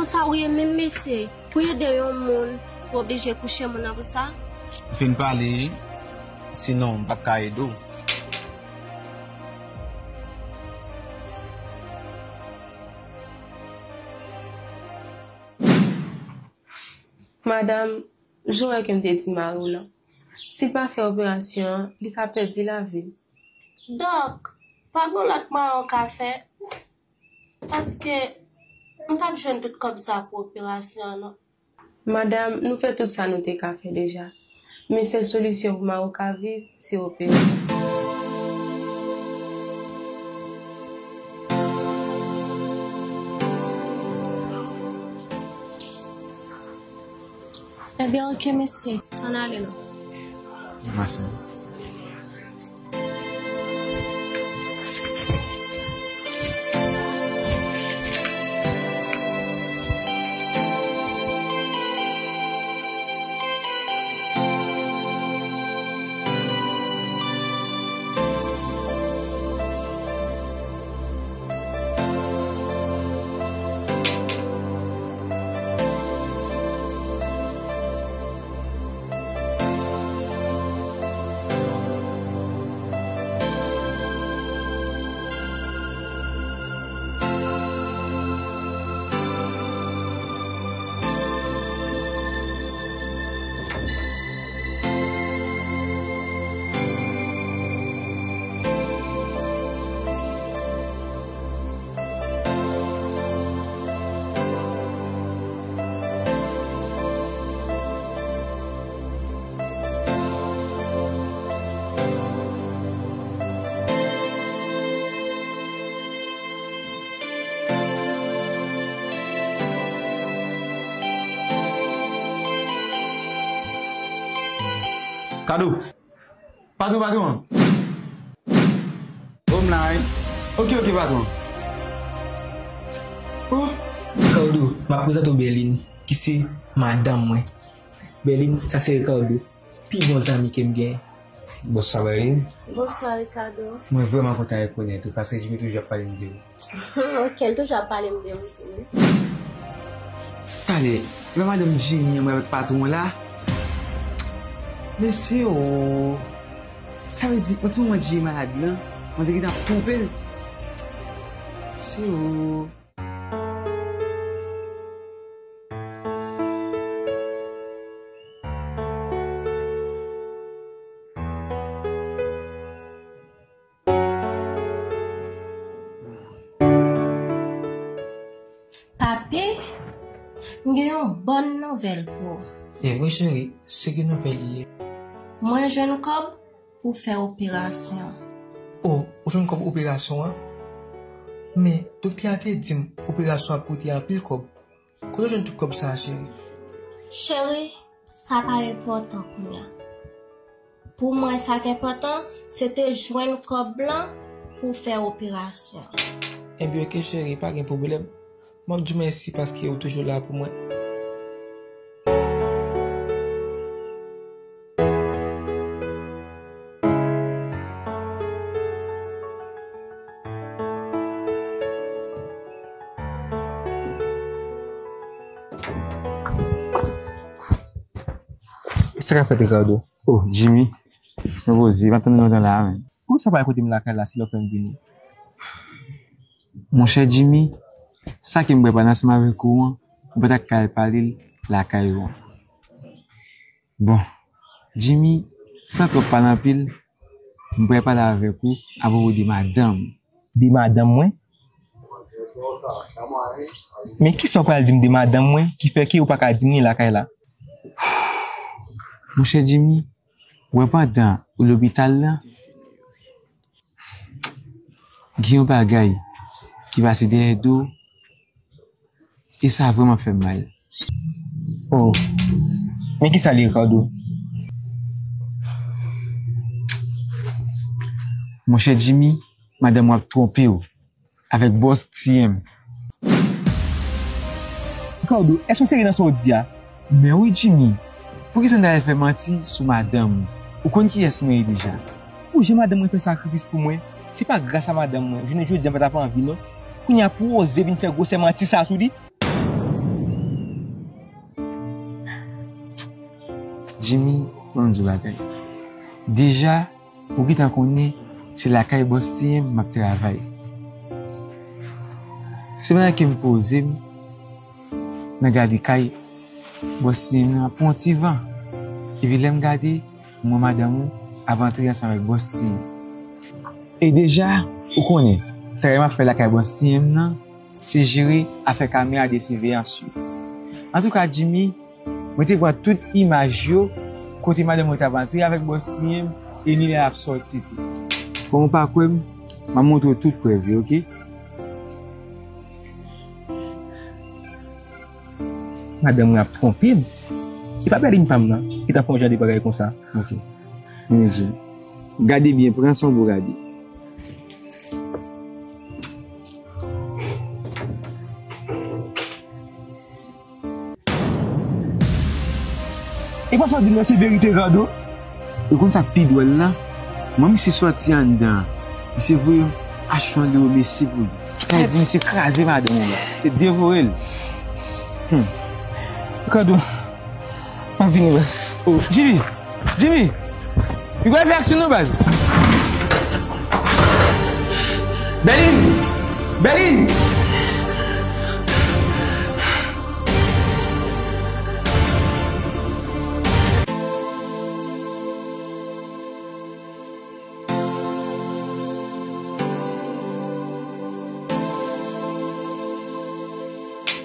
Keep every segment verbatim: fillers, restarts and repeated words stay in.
Sa w ye menm, mesye? Pou ede yon moun, ou oblije kouche moun nan pou sa? M fin pale, sinon m p ap ka ede w. Madanm, jan w wè ke m te di mari w lan, si l pa fè operasyon an, li ka pèdi lavi l. Dòk, pa gen lòt mwayen w ka fè? Paske m p ap jwenn tout kòb sa pou operasyon an non. Madanm, nou fè tout sa nou te ka fè deja. Men sèl solisyon pou mari w ka viv, se opere. Ebyen, oke, mesye. Ann ale non. Mache. Kado. Patwon, patwon. O, m la wi. Oke, oke, patwon. O, Ricardo, m ap prezante w Berline, ki se madanm mwen. Berline, sa se Ricardo, pi bon zanmi ke m gen. Bonswa, Berline. Bonswa, Ricardo. Mwen vrèman kontan rekonèt ou, paske Jimmy toujou ap pale m de ou. Ok, l toujou ap pale m de ou tou, wi. Talè, lè madanm Jimmy an mwen avèk patwon la. Mesye o. Sa vle di, yon ti moman Jimmy malad lan, manzè gentan ap twonpe l. Mesye o. Papi, m gen yon bòn nouvèl pou ou. E vre, cheri, se ki nouvèl li ye? Mwen jwenn kòb pou fè operasyon. O, ou jwenn kòb operasyon an? Men, doktè a te di m operasyon an ap koute anpil kòb. Kote w jwenn tout kòb sa a, cheri? Cheri, sa pa enpòtan kounye a. Pou mwen, sa k enpòtan, se te jwenn kòb lan pou fè operasyon. Ebyen, oke, cheri, pa gen pwoblèm. M ap di w mèsi paske ou toujou la pou mwen. Sa k ap fèt, Ricardo? O, Jimmy, mwen poze, m ap tann ou lontan la a, menm. Poukisa w pa al kote m lakay la, si lè w fè m vini? Monchè Jimmy, sa ke m bwè pa ansanm avèk ou an, m pa t ap ka al pale l lakay ou an. Bon, Jimmy, san twòp pale anpil, m prè pale avèk ou apwopo de madanm. De madanm mwen? Men kisa w pral di m de madanm mwen ki fè ke ou pa ka di m li lakay la? Monchè Jimmy, ou wè pandan ou lopital la, gen yon bagay ki pase dèyè do w, e sa vrèman fè m mal. Oh, men kisa l ye, Ricardo? Monchè Jimmy, madanm w ap twonpe w avèk bòs T M. Ricardo, èske w serye nan sa w di a? Men wi, Jimmy. Poukisa m ta al fè manti sou madanm ou? Ou konn kiyès mwen ye deja. Pou jan madanm mwen fè sakrifis pou mwen, si pa gras a madanm mwen, jounen jodi a m pa t ap anvi non. Kounye a pou w oze vin fè gwosè manti sa sou li? Jimmy, ban m di w bagay. Deja, ou gentan konnen se lakay Bòs T M m ap travay. Se pandan ke m poze m nan gade kay Bòs T M nan pran yon ti van. Epi lè m gade, m wè madanm ou ap antre ansanm avèk Bòs T M. E deja, ou konnen, travay m ap fè lakay Bòs T M nan, se jere afè kamera de siveyans yo. Antouka, Jimmy, mwen te pran tout imaj yo kote madanm mwen t ap antre avèk Bòs T M e ni lè l ap sòti tou. Kòm ou pa kwè m, m ap montre w tout prèv yo, oke? Madanm mwen ap twonpe m. E pa Bèlin pa m nan ki t ap fè yon jan de bagay konsa. Oke. Men Jimmy, gade byen, pran san w pou w gade. E pa sa w di m nan se verite, Rado? Ou konn sa k pi dwòl la? Mwen misye sòti anndan an, misye voye m achte yon dewo Messi pou li. Sa vle di misye kraze madanm ou la, se devore l. Hmm. Rado, m ap vini, baz. Oh, Jimmy! Jimmy! Li pral fè aksyon non, baz. Bèlin! Bèlin!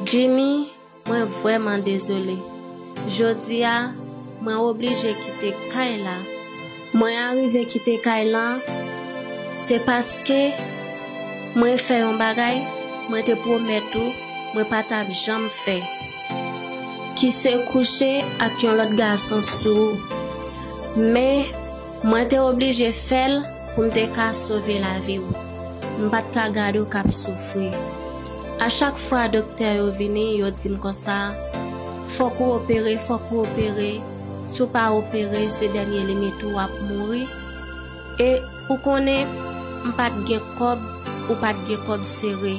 Jimmy, mwen vrèman dezole. Jodi a, mwen oblije kite kay la. Mwen arive kite kay lan, se paske mwen fè yon bagay mwen te pwomèt ou mwen pa t ap janm fè, ki se kouche ak yon lòt gason sou ou. Men, mwen te oblije fè l pou m te ka sove lavi w. M pa t ka gade w k ap soufri. A chak fwa doktè yo vini, yo di m konsa, fòk ou opere, fòk ou opere. Si w pa opere, se dènye limit ou w ap mouri. E ou konnen, m pa t gen kòb, ou pa t gen kòb sere.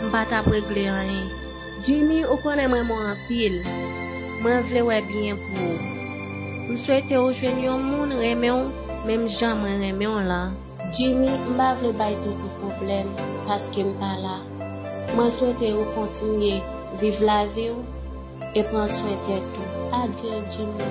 M pa t ap regle anyen. Jimmy, ou konnen m renmen w anpil. Mwen vle wè byen pou ou. M swete ou jwenn yon moun renmen w menm jan mwen renmen w lan. Jimmy, m pa vle bay tèt ou pwoblèm paske m pa la. Mwen swete ou kontinye viv lavi w e pran swen tèt ou. Adye, Jimmy.